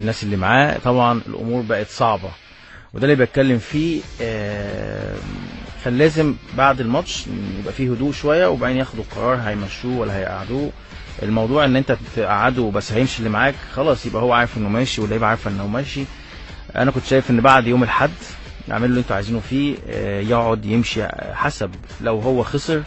الناس اللي معاه. طبعا الامور بقت صعبة، وده اللي بتكلم فيه. كان لازم بعد الماتش يبقى فيه هدوء شوية، وبعدين ياخدوا القرار هيمشوه ولا هيقعدوه. الموضوع ان انت تقعده بس هيمشي اللي معاك خلاص، يبقى هو عارف انه ماشي واللعيبة عارفه انه ماشي. انا كنت شايف ان بعد يوم الاحد اعملوا اللي انتوا عايزينه فيه، يقعد يمشي حسب. لو هو خسر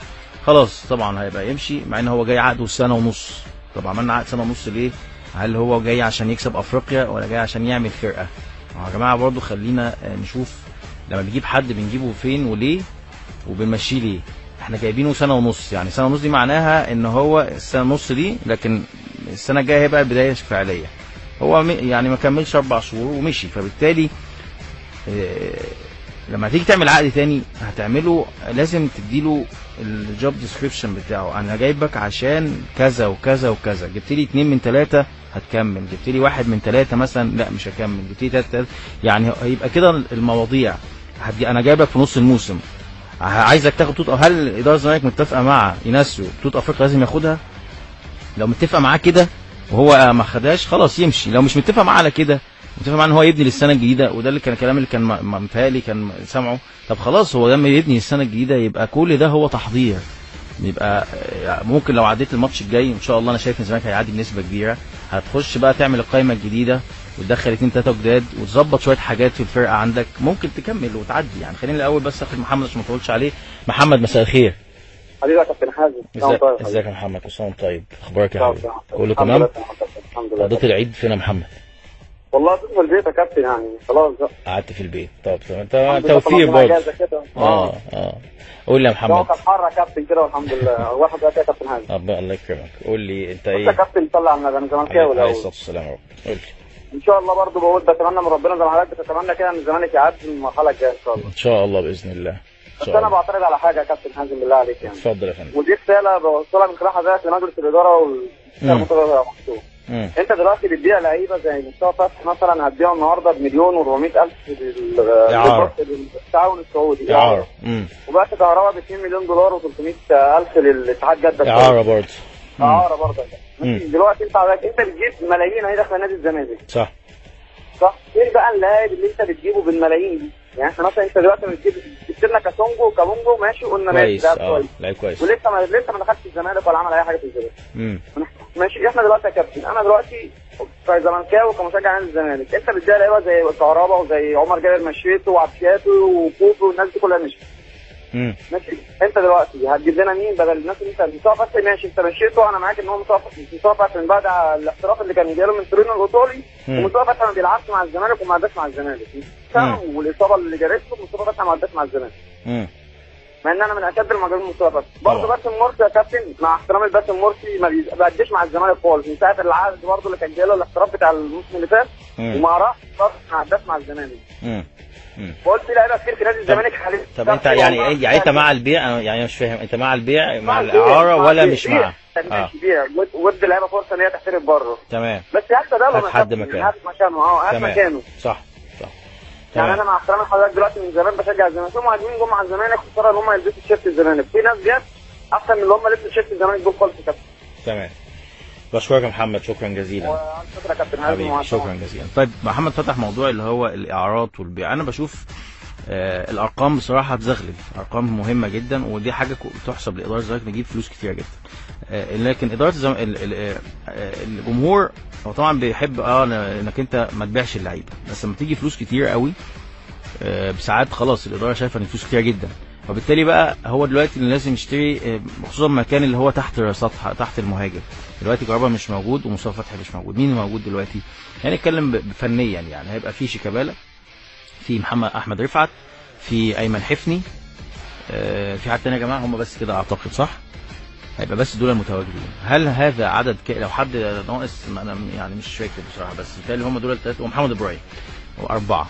خلاص طبعا هيبقى يمشي، مع ان هو جاي عقده سنة ونص. طب عملنا عقد سنة ونص ليه؟ هل هو جاي عشان يكسب افريقيا ولا جاي عشان يعمل فرقه؟ يا جماعة برضو خلينا نشوف لما بنجيب حد بنجيبه فين وليه وبنمشيه ليه. احنا جايبينه سنة ونص، يعني سنة ونص دي معناها ان هو السنة ونص دي، لكن السنة الجاية هيبقى بداية فعليه. هو يعني ما كملش 4 شهور ومشي، فبالتالي لما تيجي تعمل عقد تاني هتعمله لازم تديله ال job description بتاعه. انا جايبك عشان كذا وكذا وكذا، جبت لي 2 من 3 هتكمل، جبت لي 1 من 3 مثلا لا مش هكمل، جبت لي 3، يعني هيبقى كده المواضيع. انا جايبك في نص الموسم عايزك تاخد بطوله. هل ادارة الزمالك متفقه مع ايناسيو بطوله افريقيا لازم ياخدها؟ لو متفقه معاه كده وهو ما خدهاش خلاص يمشي. لو مش متفق معاه على كده، متفق معاه ان هو يبني للسنة الجديدة، وده اللي كان الكلام اللي كان متهيألي كان سامعه. طب خلاص هو لما يبني السنة الجديدة يبقى كل ده هو تحضير. يبقى ممكن لو عديت الماتش الجاي ان شاء الله، انا شايف ان الزمالك هيعدي بنسبة كبيرة، هتخش بقى تعمل القائمة الجديدة وتدخل 2 3 جداد وتظبط شوية حاجات في الفرقة عندك، ممكن تكمل وتعدي. يعني خلينا الاول بس اخد محمد عشان ما اطولش عليه. محمد مساء الخير. حبيبي يا كابتن حازم، ازيك يا محمد؟ كل سنة وانت طيب، اخبارك يا حبيبي؟ كله تمام؟ الحمد لله. قضيت العيد فين يا محمد؟ والله قضيت في البيت يا كابتن، يعني خلاص بقى قعدت في البيت. طب تمام، انت توفير برضه. قول لي يا محمد. كان حر يا كابتن كده والحمد لله، واحد يا كابتن حازم. ربنا الله يكرمك. قول لي انت ايه؟ انت يا كابتن طلع على النبي، انا زملكاوي الاول. عليه الصلاة والسلام. قول لي. ان شاء الله برضه بقول بتمنى من ربنا زي ما حضرتك بتتمنى كده ان الزمالك يعدي المرحلة الجاية ان شاء الله. ان شاء الله باذن الله. بس انا بعترض على حاجة يا كابتن حازم بالله عليك يعني. اتفضل يا فندم. ودي رسالة بوصلها من خلال حضرتك لمجلس الادارة والمرتضى. انت دلوقتي بتبيع لعيبة زي مصطفى فتحي مثلا، هتبيعه النهارده ب1,400,000 للتعاون السعودي اعاره، وبعت كهرباء ب 2 مليون دولار و300,000 للاتحاد جده اعاره برضه. اعاره برضه. دلوقتي انت حضرتك انت بتجيب ملايين اهي داخله نادي الزمالك. صح صح. فين بقى اللاعب اللي انت بتجيبه بالملايين دي؟ يعني احنا مثلا انت دلوقتي بتجيب جبت لنا كاسونجو وكابونجو، ماشي، قلنا ماشي ده كويس، لعيب كويس، ولسه ما لسه ما دخلش الزمالك ولا عمل اي حاجة في الزمالك. ماشي. احنا دلوقتي يا كابتن، انا دلوقتي كزملكاوي وكمشجع نادي الزمالك، انت بتدي لعيبة زي كهربا وزي عمر جابر مشيته وعبشاتو وكوكو والناس دي كلها مشيت. ماشي. انت دلوقتي هتجيب لنا مين بدل الناس اللي انت مصطفى فتحي؟ ماشي انت مشيته، انا معاك ان هو مصطفى فتحي من بعد الاحتراف اللي كان جاله من تورينو الايطالي، ومصطفى فتحي ما بيلعبش مع الزمالك وما عداش مع الزمالك، والاصابه اللي جابته مصطفى فتحي ما عداش مع الزمالك. مع ان انا من اشد المعجبين بمصطفى فتحي. برضه باسم مرسي يا كابتن، مع احترامي لباسم مرسي ما بيأديش مع الزمالك خالص من ساعة العقد برضه اللي كان جاله الاحتراف بتاع الموسم اللي فات، وما راح برضه ما عداش مع الزمالك. بقول في لعيبة كتير في نادي الزمالك حاليا. طب انت يعني ايه يعني انت مع البيع؟ يعني مش فاهم، انت مع البيع مع الاعارة ولا مش مع؟ ماشي بيع، ودي اللعيبة فرصة ان هي تحترف بره. تمام. بس هات ده هات حد مكانه. هات مكانه. هات مكانه. صح صح. يعني انا مع احترامي لحضرتك دلوقتي من زمان بشجع الزمالك، في مهاجمين جم مع الزمالك خسارة ان هم يلبسوا تيشيرت الزمالك، في ناس جت احسن من اللي هم لبسوا تيشيرت الزمالك دول خالص يا كابتن. تمام. بشكرك يا محمد، شكرا جزيلا. شكرا يا كابتن حازم، شكرا جزيلا. طيب محمد فتح موضوع اللي هو الاعارات والبيع. انا بشوف الارقام بصراحة تزغلل، ارقام مهمة جدا، ودي حاجة تحسب لادارة الزمالك، نجيب فلوس كتير جدا. لكن ادارة الجمهور هو طبعا بيحب انك انت ما تبيعش اللعيبة، بس لما تيجي فلوس كتير قوي بساعات خلاص الادارة شايفه ان فلوس كتير جدا، وبالتالي بقى هو دلوقتي اللي لازم يشتري، خصوصا المكان اللي هو تحت سطح تحت المهاجم. دلوقتي كهربا مش موجود ومصطفى فتحي مش موجود، مين موجود دلوقتي؟ يعني نتكلم فنيا، يعني هيبقى في شيكابالا، في محمد احمد رفعت، في ايمن حفني، في حد تاني يا جماعة؟ هم بس كده اعتقد، صح؟ هيبقى بس دول المتواجدين. هل هذا عدد لو حد ناقص انا يعني مش فاكر بصراحة، بس بالتالي هم دول الثلاثة ومحمد ابراهيم، واربعة.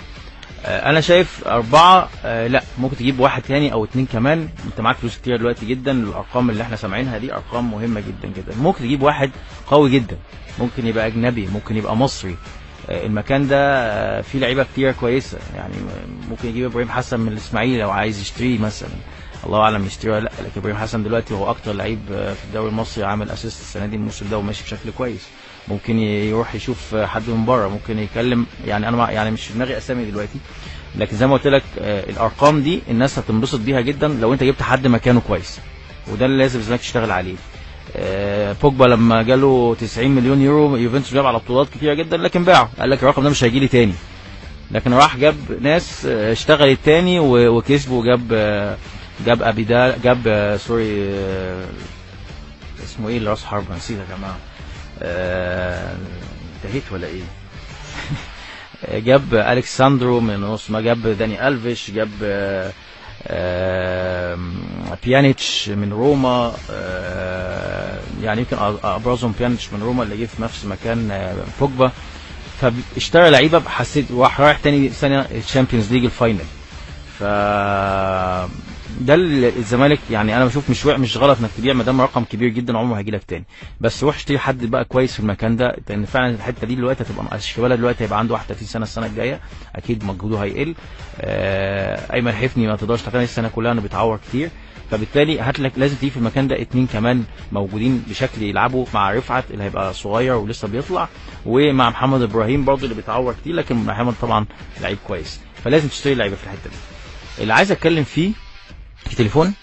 انا شايف 4، لا ممكن تجيب واحد تاني او 2 كمان، انت معاك فلوس كتير دلوقتي جدا. الارقام اللي احنا سامعينها دي ارقام مهمة جدا جدا. ممكن تجيب واحد قوي جدا، ممكن يبقى اجنبي، ممكن يبقى مصري. المكان ده فيه لعيبة كتير كويسة، يعني ممكن يجيب ابراهيم حسن من الاسماعيلي لو عايز يشتريه مثلا، الله اعلم يشتريه ولا لا، لكن ابراهيم حسن دلوقتي هو اكتر لعيب في الدوري المصري عامل assist السنة دي الموسم ده وماشي بشكل كويس. ممكن يروح يشوف حد من بره، ممكن يكلم، يعني انا يعني مش في دماغي اسامي دلوقتي، لكن زي ما قلت لك الارقام دي الناس هتنبسط بيها جدا لو انت جبت حد مكانه كويس، وده اللي لازم الزمالك تشتغل عليه. بوجبا لما جاله 90 مليون يورو يوفنتوس جاب على بطولات كتيرة جدا، لكن باعه، قال لك الرقم ده مش هيجي لي تاني، لكن راح جاب ناس اشتغلت تاني وكسبوا، جاب ابيدال، جاب sorry اسمه ايه اللي راس حرب، نسيت يا جماعة، انتهيت ولا ايه؟ جاب الكساندرو من نص، ما جاب داني الفيش، جاب بيانيتش من روما، يعني يمكن ابرزهم بيانيتش من روما اللي جه في نفس مكان بوجبا. فاشترى لعيبة، حسيت راح تاني سنة ال Champions League ال final. ف ده الزمالك يعني انا بشوف مش غلط انك تبيع ما دام رقم كبير جدا عمره هيجي لك تاني، بس روح اشتري حد بقى كويس في المكان ده، لان فعلا الحتة دي دلوقتي هتبقى شيكابالا دلوقتي هيبقى عنده 31 سنة السنة الجاية، اكيد مجهوده هيقل. ايمن حفني ما تقدرش تعتمد السنة كلها انه بيتعور كتير، فبالتالي هات لك لازم تيجي في المكان ده 2 كمان موجودين بشكل يلعبوا مع رفعت اللي هيبقى صغير ولسه بيطلع، ومع محمد ابراهيم برضه اللي بيتعور كتير، لكن محمد طبعا لعيب كويس، فلازم تشتري لعيبة في الحتة دي. اللي عايز اتكلم فيه في تليفون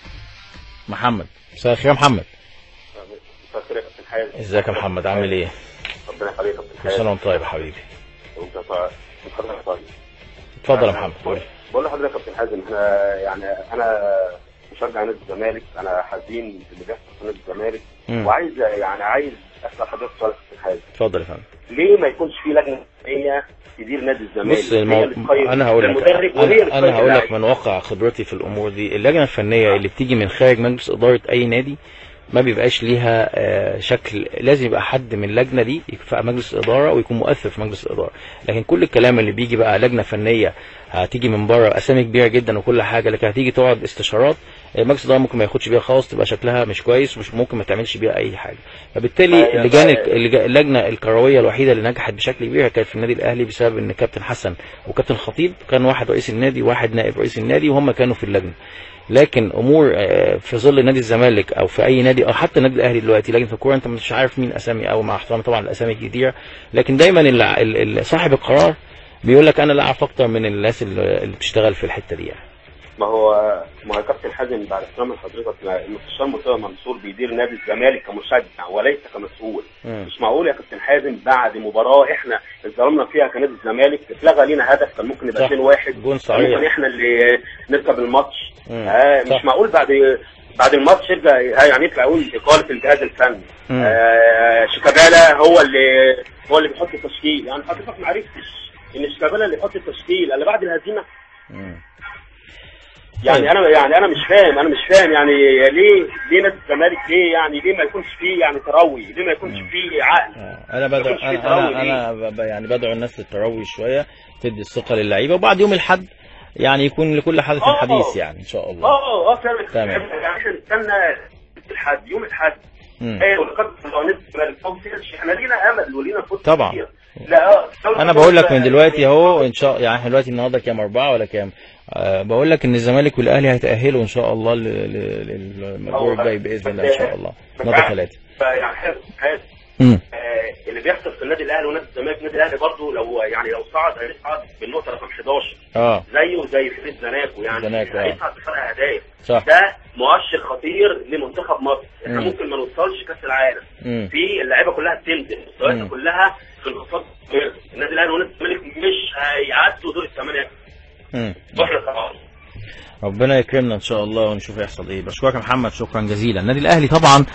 محمد. مساء الخير يا محمد. مساء الخير يا كابتن حازم. ازيك يا محمد، عامل ايه؟ ربنا يخليك يا كابتن حازم. كل سنة وانت طيب يا حبيبي. وانت طيب. اتفضل يا محمد. قول. بقول لحضرتك يا كابتن حازم، احنا يعني انا مشجع نادي الزمالك، انا حزين باللي بيحصل في نادي الزمالك، وعايز يعني عايز اسال حضرتك سؤال يا كابتن حازم. اتفضل يا فندم. ليه ما يكونش في لجنة فنية تدير نادي الزمالك؟ بص انا هقول لك، انا هقول لك من واقع خبرتي في الامور دي، اللجنة الفنية اللي بتيجي من خارج مجلس ادارة اي نادي ما بيبقاش ليها شكل، لازم يبقى حد من اللجنة دي في مجلس الادارة ويكون مؤثر في مجلس الادارة. لكن كل الكلام اللي بيجي بقى لجنة فنية هتيجي من بره اسامي كبيرة جدا وكل حاجة، لكن هتيجي تقعد استشارات مجلس الادارة ممكن ما ياخدش بيها خالص، تبقى شكلها مش كويس ومش ممكن ما تعملش بيها اي حاجة. فبالتالي اللجنة الكروية الوحيدة اللي نجحت بشكل كبير كانت في النادي الاهلي، بسبب ان كابتن حسن وكابتن خطيب كان واحد رئيس النادي وواحد نائب رئيس النادي، وهم كانوا في اللجنة. لكن امور في ظل نادي الزمالك او في اي نادي او حتى النادي الاهلي دلوقتي لجنة الكورة انت مش عارف مين اسامي، او مع احترامي طبعا الاسامي كتير، لكن دايما صاحب القرار بيقول لك انا لا اعرف اكتر من الناس اللي بتشتغل في الحتة دي يعني. ما هو كابتن حازم بعد احترامي لحضرتك، المستشار مرتضى منصور بيدير نادي الزمالك كمشجع وليس كمسؤول. مش معقول يا كابتن حازم بعد مباراة احنا اتظلمنا فيها كنادي الزمالك، اتلغى لينا هدف كان ممكن يبقى 2-1، ممكن احنا اللي نركب الماتش. مش معقول بعد الماتش يرجع يعني يطلع يقول اقاله الجهاز الفني. شيكابالا هو اللي بيحط التشكيل، يعني حضرتك ما عرفتش ان شيكابالا اللي بيحط التشكيل الا بعد الهزيمة؟ يعني انا مش فاهم، يعني ليه نادي الزمالك ليه يعني ليه ما يكونش فيه يعني تروي، ليه ما يكونش فيه عقل؟ انا بدعو انا يعني بدعو الناس للتروي شوية، تدي الثقة للعيبة، وبعد يوم الاحد يعني يكون لكل حدث حديث يعني ان شاء الله. فعلا تمام. احنا نستنى الحد، يوم الاحد. ايوه احنا لينا امل ولينا فرصة طبعا. لا انا بقول لك من دلوقتي اهو ان شاء، يعني احنا دلوقتي النهارده كام، 4 ولا كام؟ بقول لك ان الزمالك والاهلي هيتاهلوا ان شاء الله للدور الجاي باذن الله ان شاء الله النهارده 3. يعني اللي بيحصل في النادي الاهلي ونادي الزمالك، النادي الاهلي برضه لو يعني لو صعد هيصعد بالنقطة رقم 11 زيه زي فريق زناكو، يعني هيصعد بفرق اهداف. ده مؤشر خطير لمنتخب مصر، احنا ممكن ما نوصلش كاس العالم. في اللعيبة كلها بتنزل، مستوياتها كلها في انخفاض. النادي الاهلي ونادي الزمالك مش هيعدوا دور الثمانية. ربنا يكرمنا ان شاء الله ونشوف هيحصل ايه. بشكرك يا محمد، شكرا جزيلا. النادي الاهلي طبعا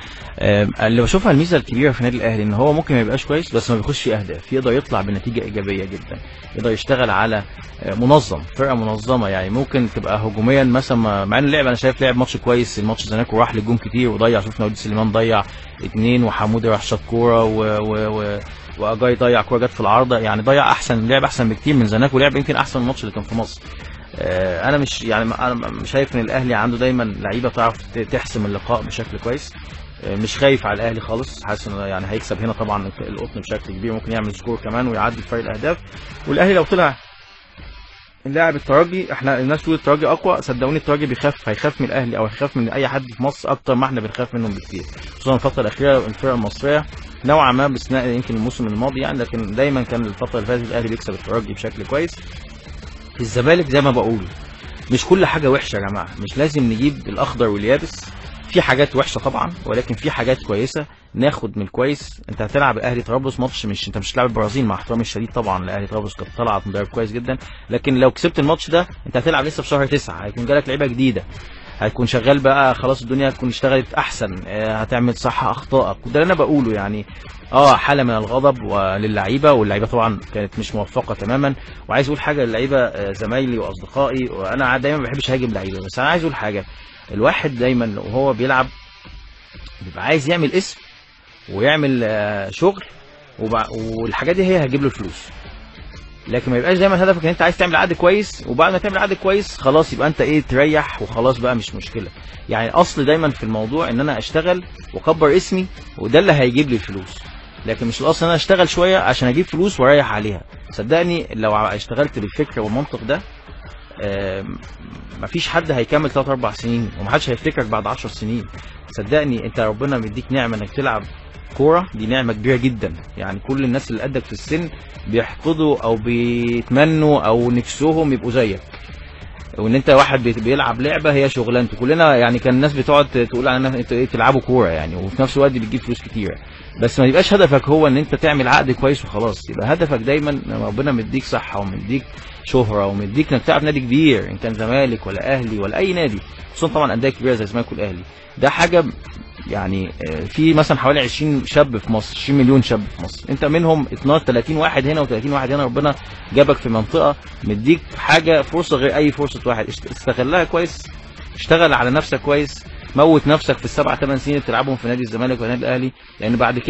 اللي بشوفها الميزة الكبيرة في النادي الاهلي ان هو ممكن ما يبقاش كويس بس ما بيخش اهداف، يقدر يطلع بنتيجة ايجابية جدا، يقدر يشتغل على منظم، فرقه منظمة يعني ممكن تبقى هجوميا مثلا، مع ان اللعب انا شايف لعب ماتش كويس، الماتش زناكو راح للجون كتير وضيع، شفنا وليد سليمان ضيع 2 وحمودي راح شاط كورة واجاي ضيع كورة جت في العارضة، يعني ضيع احسن، لعب احسن بكتير من زناكو، لعب يمكن احسن من الماتش اللي كان في مصر. انا مش يعني انا شايف ان الاهلي عنده دايما لعيبة تعرف تحسم اللقاء بشكل كويس، مش خايف على الاهلي خالص، حاسس انه يعني هيكسب هنا طبعا القطن بشكل كبير، ممكن يعمل score كمان ويعدي فرق الاهداف. والاهلي لو طلع لاعب الترجي، احنا الناس تقول الترجي اقوى، صدقوني الترجي بيخاف، هيخاف من الاهلي او هيخاف من اي حد في مصر اكتر ما احنا بنخاف منهم بكتير، خصوصا الفترة الاخيرة الفرق المصرية نوعا ما باستثناء يمكن الموسم الماضي يعني، لكن دايما كان الفترة اللي فاتت الاهلي بيكسب الترجي بشكل كويس. الزمالك زي ما بقول مش كل حاجة وحشة يا جماعة، مش لازم نجيب الاخضر واليابس، في حاجات وحشة طبعا ولكن في حاجات كويسة، ناخد من الكويس. انت هتلعب الاهلي طرابلس ماتش، مش انت مش هتلعب البرازيل مع احترامي الشديد طبعا لاهلي طرابلس، كانت طلعت مدرب كويس جدا، لكن لو كسبت الماتش ده انت هتلعب لسه في شهر 9، هيكون جالك لعيبة جديدة، هيكون شغال بقى خلاص، الدنيا هتكون اشتغلت احسن، هتعمل صح اخطائك، وده اللي انا بقوله يعني. حاله من الغضب وللعيبه، واللعيبة طبعا كانت مش موفقة تماما. وعايز اقول حاجة للعيبة زمايلي واصدقائي، وانا دايما ما بحبش اهاجم لعيبة، بس انا عايز اقول حاجة، الواحد دايما وهو بيلعب بيبقى عايز يعمل اسم ويعمل شغل، والحاجات دي هي هتجيب له الفلوس، لكن ما يبقاش دايما هدفك ان انت عايز تعمل عقد كويس، وبعد ما تعمل عقد كويس خلاص يبقى انت ايه تريح وخلاص بقى مش مشكلة. يعني اصل دايما في الموضوع ان انا اشتغل واكبر اسمي، وده اللي هيجيب لي الفلوس، لكن مش الاصل ان انا اشتغل شوية عشان اجيب فلوس واريح عليها. صدقني لو اشتغلت بالفكر والمنطق ده مفيش حد هيكمل 3 4 سنين، ومحدش هيفتكرك بعد 10 سنين. صدقني انت ربنا مديك نعمه انك تلعب كورة، دي نعمه كبيرة جدا، يعني كل الناس اللي قدك في السن بيحقدوا او بيتمنوا او نفسهم يبقوا زيك، وان انت واحد بيلعب لعبه هي شغلانته. كلنا يعني كان الناس بتقعد تقول علينا انتوا ايه بتلعبوا كورة يعني، وفي نفس الوقت بتجيب فلوس كتيرة، بس ما يبقاش هدفك هو ان انت تعمل عقد كويس وخلاص، يبقى هدفك دايما ربنا مديك صحة ومديك شهره ومديك انك تلعب نادي كبير، ان كان زمالك ولا اهلي ولا اي نادي، خصوصا طبعا اندية كبيرة زي الزمالك والاهلي. ده حاجة يعني في مثلا حوالي 20 شاب في مصر، 20 مليون شاب في مصر، انت منهم 12 30 واحد هنا و30 واحد هنا، ربنا جابك في منطقة مديك حاجة فرصة غير اي فرصة واحد، استغلها كويس، اشتغل على نفسك كويس، موت نفسك في ال7 8 سنين اللي بتلعبهم في نادي الزمالك والنادي الاهلي، لان بعد كده